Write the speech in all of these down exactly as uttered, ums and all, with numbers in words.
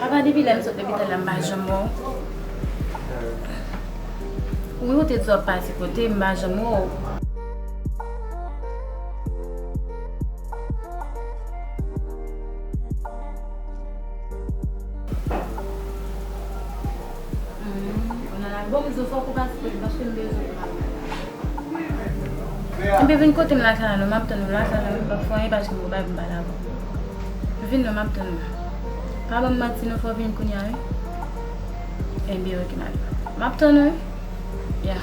Apa, depi lè m sot lopital la, m pa janm wè w. Wi, ou te di w ap pase kote, m pa janm wè w. Hmm, ou nan la. Bon, m di w fòk ou pase kote m paske m bezwen w. Enben vin kote m lakay la non, m ap tann ou lakay la wi, m p ap fè anyen paske m gen bagay pou m pale avè w. Vin non, m ap tann ou. Pa ban m manti non, fò w vin kounye a wi. Enben oke, m ale. M ap tann ou wi. Ya.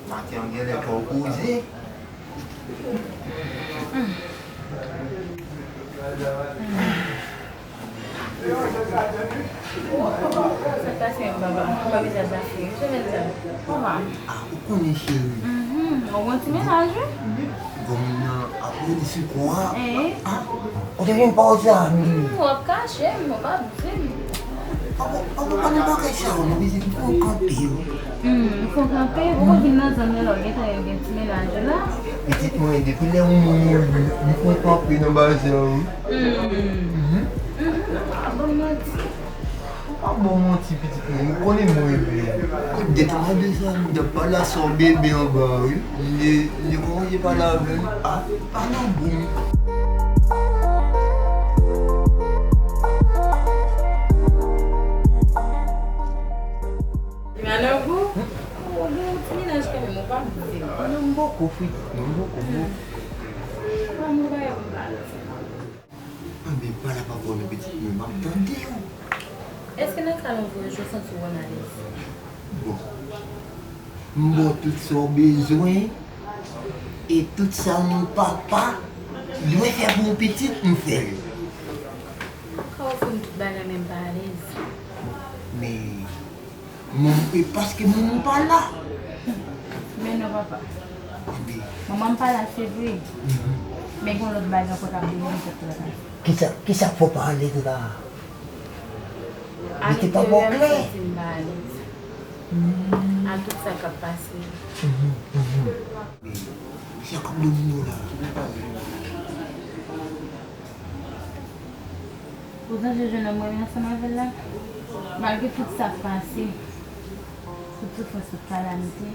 Maten an genlè twò poze. Sa k pase menm, papa? Papa, vizaj la fou. Semèn sa. Papa. Ah, ou konnen, cheri. Mhm. Ou gon ti mennaj, wi. Bon, moun nan ap rele sou kò a. Eh. Ah, ou te vin pa w sa, mi. Hmm, w ap kache m, w ap di m. Papa, papa, pa nan bagay sa yo, non, mezanmi, fò w kanpe, wi. Hmm, fò w kanpe, ou konn vin nan zòn nan la, w gentan gen ti mennaj ou la. Pitit mwen, depi lè ou mouri, m fè kanpe nan bagay sa yo, wi. Hmm. Mhm. Mhm. Ah, bon manti. Pa bon manti, pitit mwen, ou konnen mwen renmen. Depi mwen desann, m t ap pale a sè w bebe anba, wi. M te, m te kòmanse pale avè l. Ah, pa nan bon. Li pa nan gou? Ou gen yon ti mennaj kanmenm, ou pa bliye. Non, m poko, pitit mwen, m poko. Ban m yon bagay pou m pale. Anben, pale a papa w non, pitit mwen, m ap tande w. Èske nan ka nou voye jwe santi w ann alèz? Bon. M ba w tout sa w bezwen, e tout sa yon papa dwe fè pou yon pitit, m fè l. Ou ka ofri m tout bagay, men m pa alèz. Men, Manman, e paske manman w pa la. Men non, papa. Manman m pa la, se vre. Mhm. Men gen lòt bagay ankò k ap deranje tèt la. Kisa, kisa k fè w pa alèz la? Mete pa bò klè. Avèk m santi m pa alèz. Hmm. A tout sa k ap pase. Mhm, mhm. Men, sa k ap domine w la. Ou sonje jennonm mwen renmen ansanm avè l la? Malgre tout sa k pase, tout soufrans, tout kalamite,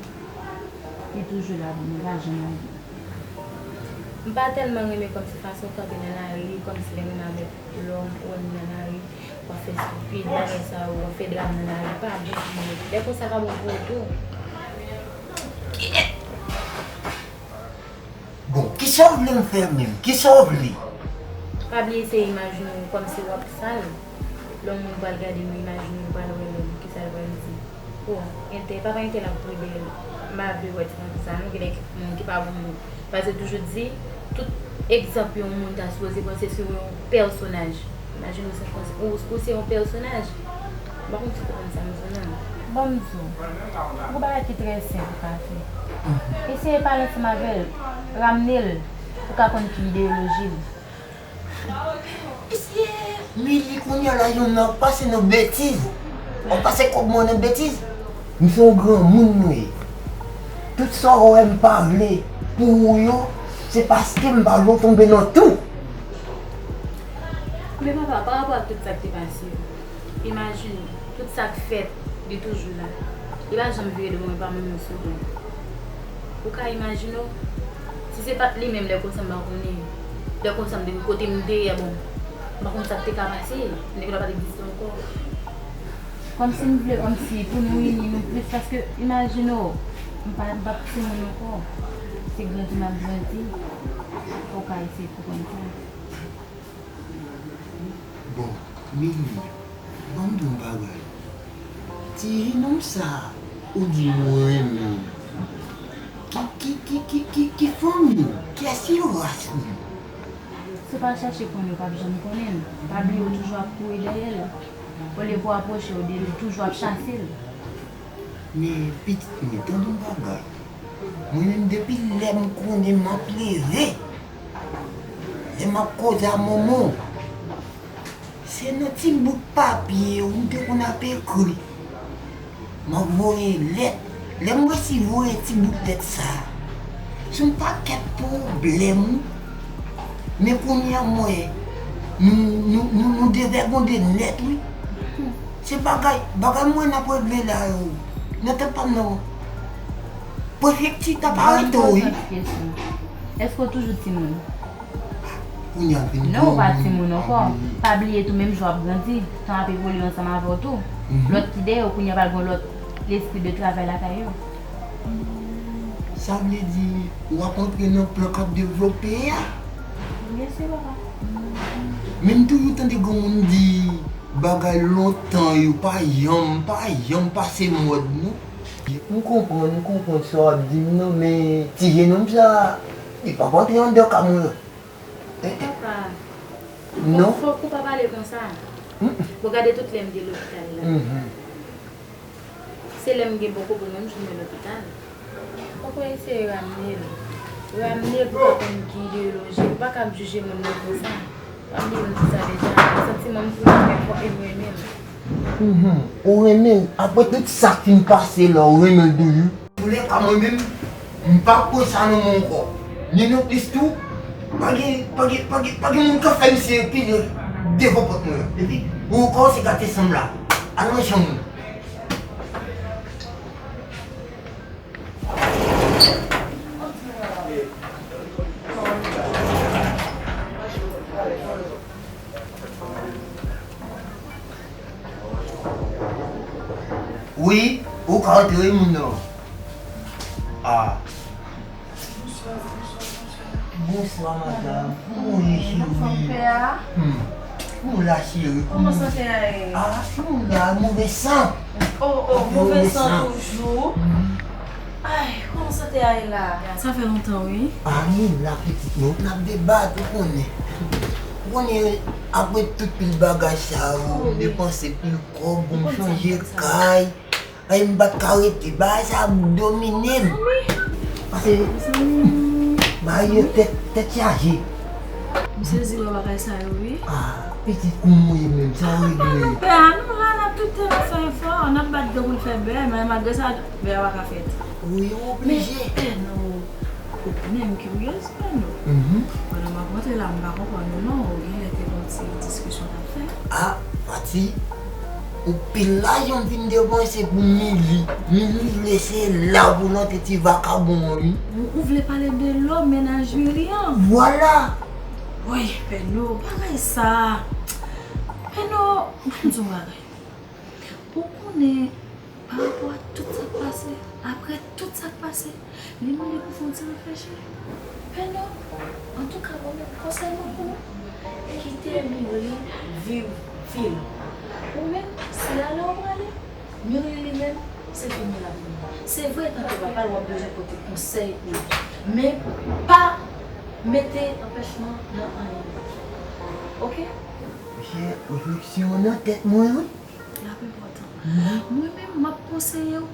li toujou la pou mwen, li pa janm lage m. M pa tèlman renmen kòmsi fason w kanpe nan lari, kòmsi lè menm avèk lòm ou wè m nan lari, w ap fè estipid, bagay sa yo, w ap fè dram nan lari, pa bon pou mwen. Lè konsa pa bon pou ou tou. Bon, kisa w vle m fè menm? Kisa w vle? Pa bliye se imaj nou kòmsi w ap sal. Lè yon moun pral gade nou, imaj nou, nou pral wè lòm, kisa l pral di? O, entè, papa entèl ap pi bèl. M pa vle wè ti fanm sa non, gen de moun ki pa bon moun. Paske toujou di, tout egzanp yon moun ta sipoze pran se sou yon pèsonaj. Imajine w se, ou, ou se yon pèsonaj. M pa konn si w konprann sa m di w non. Ban m di w, yon bagay ki trè senp ou ka fè. Eseye pale ansanm avè l, ramne l pou w ka konn ki ideyoloji l. Mesye, Mili kounye a la, yon nan pase nan betiz. W ap pase kòb mwen nan betiz. M se yon granmoun mwen ye. Tout sa w wè m pa vle pou ou yo, se paske m pa vle w tonbe nan twou. Men papa, pa rapò ak tout sa k te pase yo, imajine w, tout sa k fèt de toujou la, li pa janm vire do mwen pa menm yon segonn. Ou ka imajine w, si se pa t li menm lè konsa m pa konnen, lè konsa m te kote m te ye, bon, m pa konn sa k te ka pase, nèg la pa t egziste ankò. Kòmsi m vle, kòmsi pou nou ini nou plis, paske imajine w, m pa, m pa t timoun ankò, se grandi m ap grandi, ou ka eseye konprann sa. Bon, Mili, ban m di w yon bagay. Ti jenòm sa a, ou di ou renmen l. Ki, ki, ki, ki, ki, ki fanmi l? Kiyès ki ras li? Si w pa chache konnen, w p ap janm konnen l. Pa bliye, w toujou ap kouri dèyè l. Olye pou w apwoche w de l, ou toujou ap chase l. Men, pitit mwen, tande yon bagay. Mwen menm, depi lè m konnen m ap leve, lè m ap koze a manman w, se nan ti bout papye ou m te konn ap ekri. M ap voye lèt. Lè m resi voye ti bout lèt sa a, se yon pakèt pwoblèm, wi. Men kounye a m wè nou, nou, nou, nou devègonde nèt, wi. Se bagay, bagay m wè n ap regle la yo. Nan tèt pa m nan, prefekti t ap arete w, wi. Ban m poze w yon kesyon. Èske w toujou timoun? Kounye a vin granmoun. Non, ou pa timoun ankò. Pa bliye tou, menm jan w ap grandi, tan ap evolye ansanm avè w tou. Lòt ki dèyè w, kounye a pral gen lòt lespri de travay lakay yo. Sa vle di, w ap antre nan plan k ap devlope a? Byen si, papa. Men m toujou tande granmoun di, bagay lontan yo pa janm, pa janm pase mòd, non. M konprann, m konprann sa w ap di m nan, men ti jenòm sa, li p ap antre anndan kay mwen. Papa, non. Fòk, fòk ou pa pale konsa. Bon, gade tout lè m te lopital la. Se lè m gen poko pou mwen m jwenn mwen lopital. Fòk ou eseye ramne l. Ramne l pou w konn ki ideyoloji l. Ou pa kab jije moun nan konsa. Pa bliye m di sa deja. Santiman m pou li, men fòk e m renmen l. Ou renmen l. Apre tout sa k fin pase la, ou renmen l toujou? Antoulèka, mwen menm, m p ap pran sa nan men w ankò. Ni non plis tou, pa gen, pa gen, pa gen, pa gen moun k ap fè misye pile devan pòt mwen an. Epi, ou kòmanse gate sanm la. Al nan chanm ou. Wi, ou ka antre, moun nan. Ah. Bonswa, bonswa, bonswa. Bonswa, madanm. Kòman w ye, cheri? Kòman w la, cheri? Kòman sante a ye? Ah, nou la, move san. Oh, oh, move san toujou. Ay, kòman sante a ye la? Sa fè lontan, wi. Ah, nou la, pitit mwen, nou ap debat, ou konnen. Ou konnen, apre tout pil bagay sa yo, m depanse pil kòb, bon, m chanje kay. Ay, m pa t ka rete, bagay sa ap domine m. Pase, bagay yo tèt, tèt chaje. M sezi wè bagay sa yo, wi. Ah, pitit, kòman w ye menm, sa w regle? Pè a, nou la, n ap tout tan ap fè efò, n ap bat dan pou n fè bè, men malgre sa, bè a pa ka fèt. Wi, ou oblije. Men, pè nou, ou konnen m kiryèz, pè nou. Pandan m ap rantre la, m pa konprann ou non, ou genlè te gon ti diskisyon n ap fè. Ah, Fati, ou pil lajan m fin depanse pou Mili. Mili vle se la pou l antre ti vakabon an, wi. Ou, ou vle pale de lò mennaj Mili an? Vwala! Woy, Pèno, bagay sa. Pèno, ban m di w yon bagay. Ou konnen, pa rapò a tout sa k pase, apre tout sa k pase, li mande pou fè yon ti reflechi. Pèno, antouka, mwen menm, konsèy mwen pou ou, kite Mili viv vi l. Ou menm, se ale w prale. Mili li menm, se fini l ap fini. Se vre, tankou papa l, w ap bezwen pote konsèy pou li. Men, pa mete anpèchman nan anyen. Oke? Mesye, refleksyon an nan tèt mwen, wi. L ap enpòtan. Mwen menm, m ap konseye w,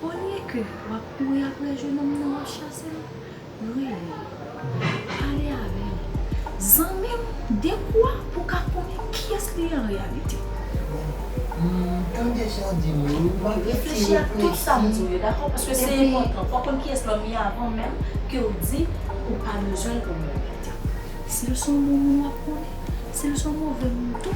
olye ke w ap kouri apre jennonm nan, w ap chase l, rele l, pale avè l. Zanmi w dekwa pou w ka konnen kiyès li ye an reyalite. M tande sa w di m wi, m ap reflechi ak tout sa m di w yo, dakò? Paske se enpòtan. Fò w konn kiyès lòm ye avan menm ke w di ou pa bezwen l kòm lòm. Si l se yon bon moun w ap konnen, si l se yon move moun tou w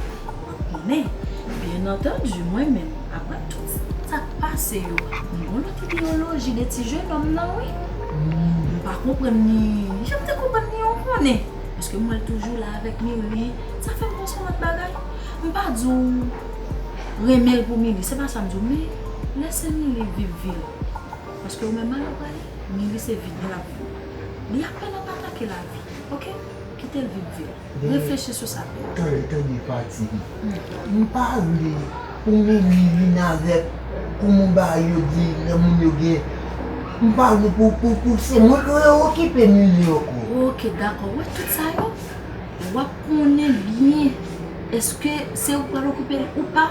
ap konnen. Byen antandi, mwen menm, apre tout sa k pase yo, m gen yon lòt ideyoloji de ti jennonm nan wi. M pa konprann li jan m te konprann li an konnen. Paske m wè l toujou la avèk Mirly, sa fè m panse yon lòt bagay. M pa di w renmen l pou Mirly, se pa sa m di w, men lèse Mirly viv vi l. Paske ou menm malè w prale, Mirly se vi l l ap viv. Li apèn ap atake lavi, oke? Kite l viv vi l. Reflechi sou sa byen. Tande, tande, Fati. M pa vle pou Mirly vin avèk kòman bagay yo di nan moun yo gen. M pa vle pou, pou, pou se mwen ki okipe Mirly ankò. Oke, dakò. Ou wè tout sa yo? W ap konnen byen èske se ou k pral okipe l ou pa,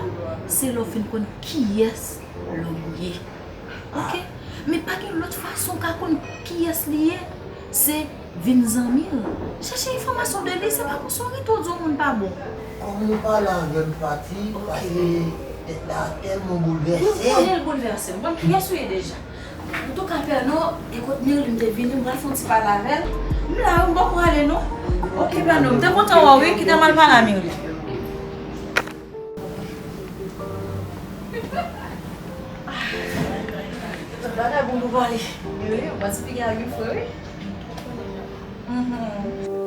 se lè w fin konn kiyès lòm ou ye. Oke? Men pa gen lòt fason w ka konn kiyès li ye, se vin zanmi l. Chèche enfòmasyon de li, se pa pou se yon rete w di yon moun pa bon. Kòm ou pale avè m, Fati, paske tèt la tèlman boulvèse. Wi, m konnen l boulvèse. M konn kiyès ou ye deja. Antouka, Pèno, e kot Mirly m te vini, m pral fè yon ti pale avè l. M la wi, m poko ale non. Oke, Pèno, m te kontan wè w wi, kite m al pale a Mirly. Bagay bon pou pale. Wi, ou pa ti piga a gen fre wi. Mhm.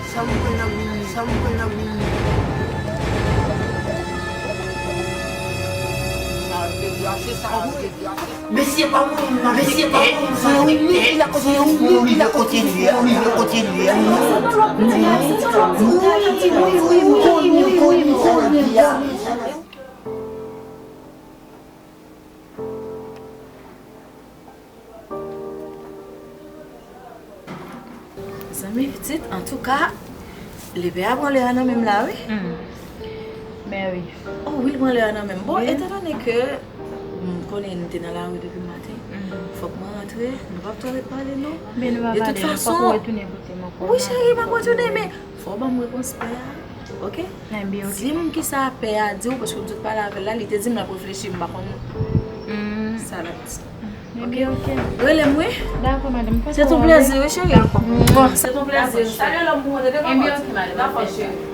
Sa m pran nan vin, sa m pran nan vin. Mesye pa mouri, mesye pa mouri, se ou menm ki la kote, se ou menm ki la kote li a, ou menm ki kote li a. Wi, wi, wi, wi, m konnen, m konnen, m konnen. Zanmi pitit, antouka, lepè a pran lè a nan men m la, wi. Mary. Oh, wi, l pran lè a nan men m. Bon, etandone ke m konnen nou te nan lari depi maten, fòk mwen rantre, nou p ap twò ret pale, non. Men nou pa pale, fòk ou retounen kote m ankò. Wi, cheri, m ap retounen, men fò w ban m repons pè a, oke? Di m kisa pè a di w, paske m sot pale avè l la, li te di m l ap reflechi, m pa konn sa l ap di. Oke? Rele m, wi. Dakò, madanm. Se ton plezi, wi, cheri. Bon, se ton plezi. Salye lòm pou mwen, tande, papa. Dakò, cheri.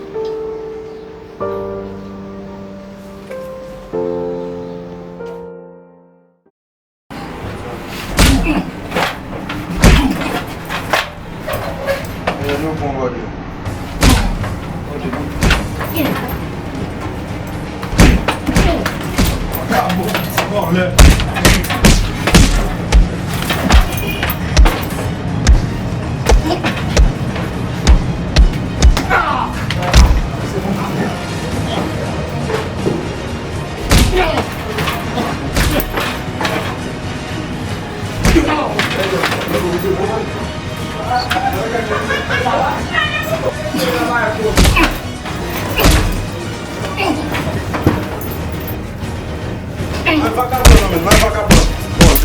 Mwen vakabon non, men, mwen vakabon. Bon,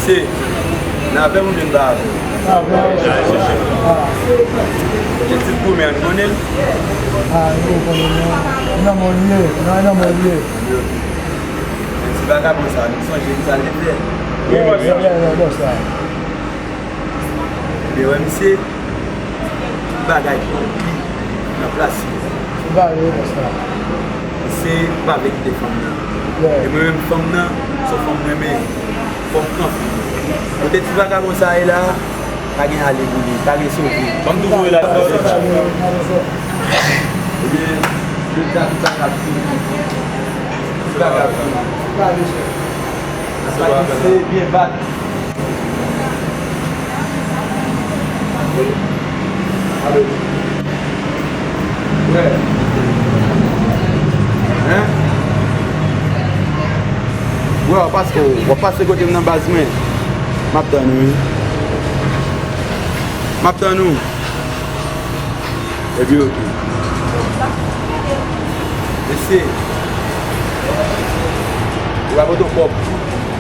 N avè m oubyen m pa avè w? Avè w. Ah. Gen ti goumen an, nou konnen l? Ah, nou konnen l, non. Nan mwen l ye, nan, nan mwen l ye. Men ti vagabon sa, nou sonje m sa l te fè? Wi, bòs la. Wi, wi, wi, bòs la. Ebyen, wè misye, tout bagay konpli nan plas li. Tout bagay, wi, bòs la. Misye pa vle kite fanm nan. Yeah. E mwen menm, fanm nan, se yon fanm mwen renmen. Fò m pran fanm nan. Kote ti vagabon sa ye la, pa gen ale pou li, pa gen sove. Ban m toujou relasyon. Ebyen, yo di a tout bagay ap fini. Tout bagay ap fini. Sa ki se byen bat. Alo. Frè. Hein? Bro, w ap pase, w ap pase kote m nan baz mwen. M ap tann ou, wi. M ap tann ou. Epi oke. Mesye, ou pa pote kòb,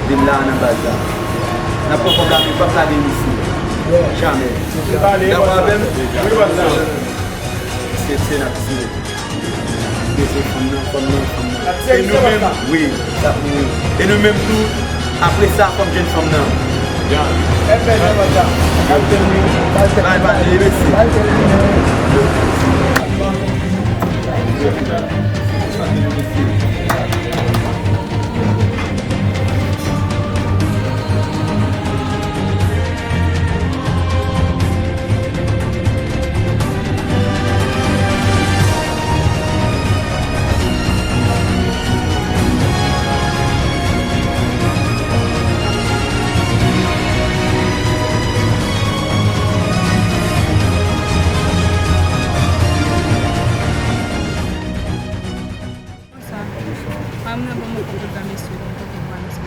vin la nan baz la. N ap pran kòb la, men p ap lage misye. Jamè. Dakò avè m? Mesye, se n ap tire. Mesye, fanm nan, fanm nan, fanm nan. E nou menm, wi, sa pou wi. E nou menm tou, apre sa, fò m jwenn fanm nan. Byen. Bal, bal, e mesye. Sa. Bonswa. Pa m nan ban mwen kòb la, mesye, ban m kòb la, mesye.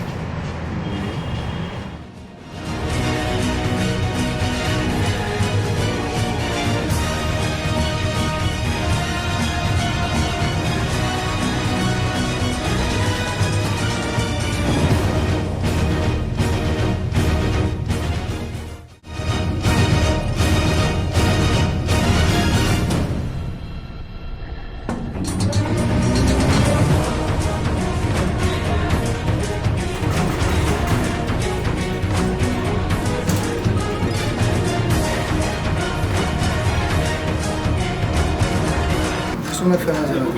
Sa w mèt fè manzè la?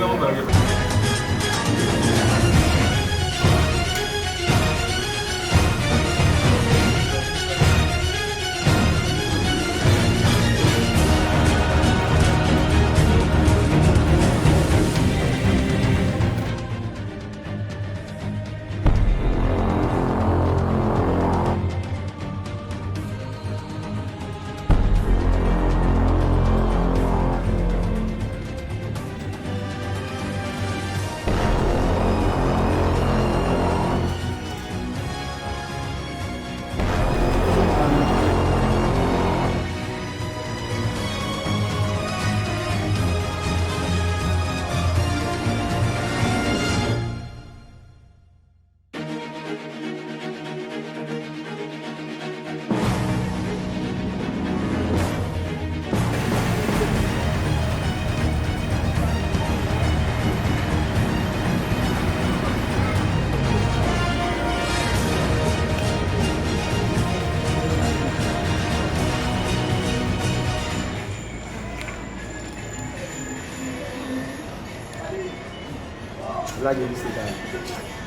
Lage misye ta.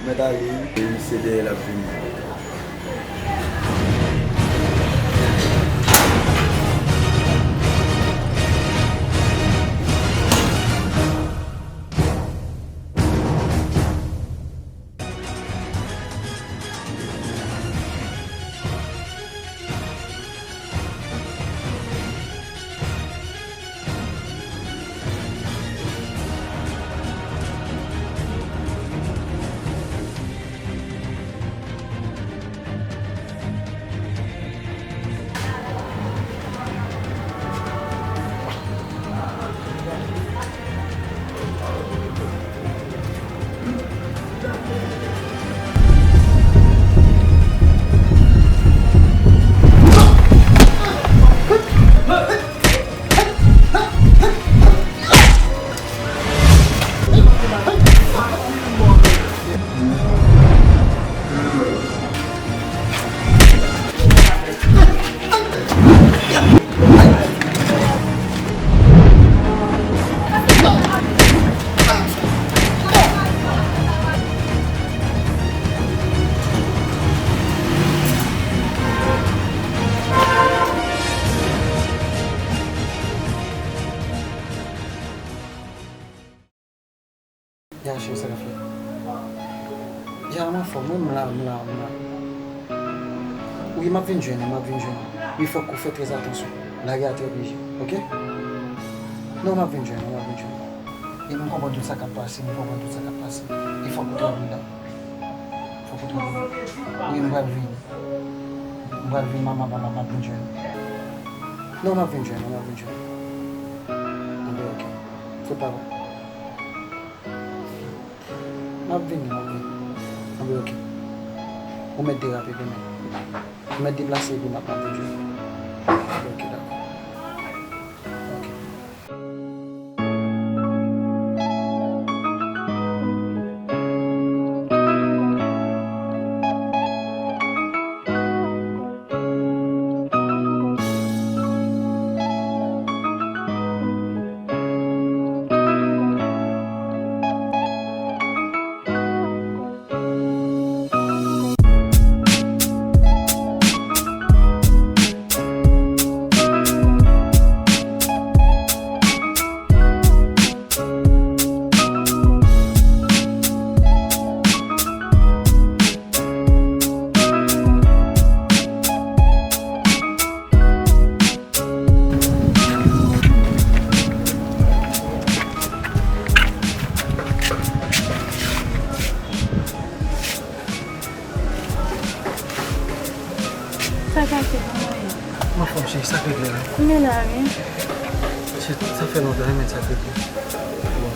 Mèt ale wi. E misye dèyè l ap vini. Ya, cheri, sa k ap fèt? Ya, m anfòm, wi, m la, m la, m la. Wi, m ap vin jwenn ou, m ap vin jwenn ou. Wi, fòk ou fè trè atansyon. Lari a trè pyeje, oke? Non, m ap vin jwenn ou, m ap vin jwenn ou. E m konprann tout sa k ap pase, m konprann tout sa k ap pase. E fòk ou trè pridan. Fòk ou trè pridan. Wi, m pral vini. M pral vin, m ap, m ap, m ap, m ap vin jwenn ou. Non, m ap vin jwenn ou, m ap vin jwenn ou. Anben, oke. Fout pa bon. M ap vini, m ap vini. Anben, oke. Ou mèt derape, granmè. Ou mèt deplase epi m ap, m ap vin jwenn ou. Anben, oke, dakò. Oke. Sa pase pou mwen? M anfòm, cheri, sa k regle la? M la wi. Cheri, sa fè lontan, men sa k regle. Bon.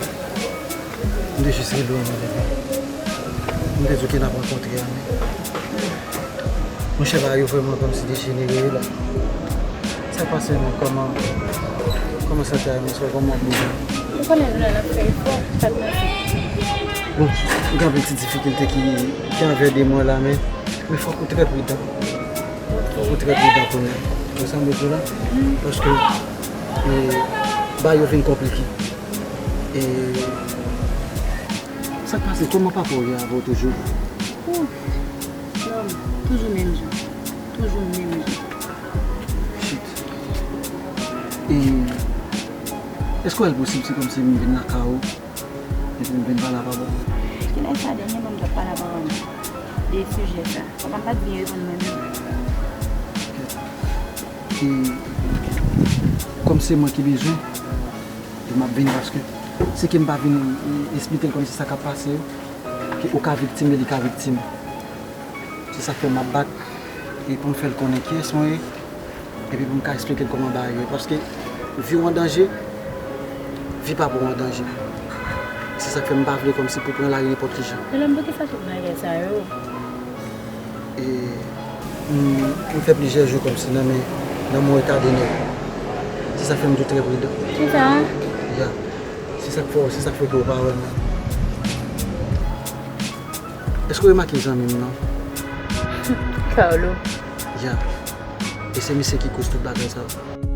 M te jis rive w, men, bebe. M te di w ke n ap rankontre a, men. Monchè, bagay yo vrèman kòmsi dejenere wi la. Sa pase menm? Kòman, kòman sante a menm? Kòman w ap bouge? Ou konnen nou la n ap fè efò, sa k pase? Bon, gen anpil ti difikilte ki, ki anvè de mwen la, men, men fòk ou trè pridan. Fòk ou trè pridan kounye a. Ou sa m bezwen la? Paske, e, bagay yo vin konplike. E, sa k pase? Kòman papa w ye avè w toujou? Ouf, nonm, toujou menm jan. Toujou menm jan. Shit. E, èske w wè l posib se kòmsi m vin lakay ou epi m vin pale a papa w? Kilè sa dènyèman m t ap pale a papa m de sijè sa? Papa m pa t byen reponn mwen menm. E, kòm se mwen ki bezwen, e m ap vini paske si ke m pa vin, e, esplike l kòmsi sa k ap pase yo, ke ou ka viktim e li ka viktim. Se sa k fè m ap bat e pou m fè l konnen kiyès mwen ye, epi pou m ka esplike l kòman bagay yo ye. Paske vi w an danje, vi papa w an danje. Se sa k fè m pa vle kòmsi pou pran lari nenpòt ki jan. Elèm, poukisa tout bagay sa yo? E, m, m fè plizyè jou kòmsi nan men, nan men eta de nèg. Se sa k fè m di w trè pridan. Kisa? Ya. Se sa k fè, se sa k fè ke w pa wè mwen. Èske w remake zanmi m nan? Carlo. Ya. E se misye ki koz tout bagay sa yo.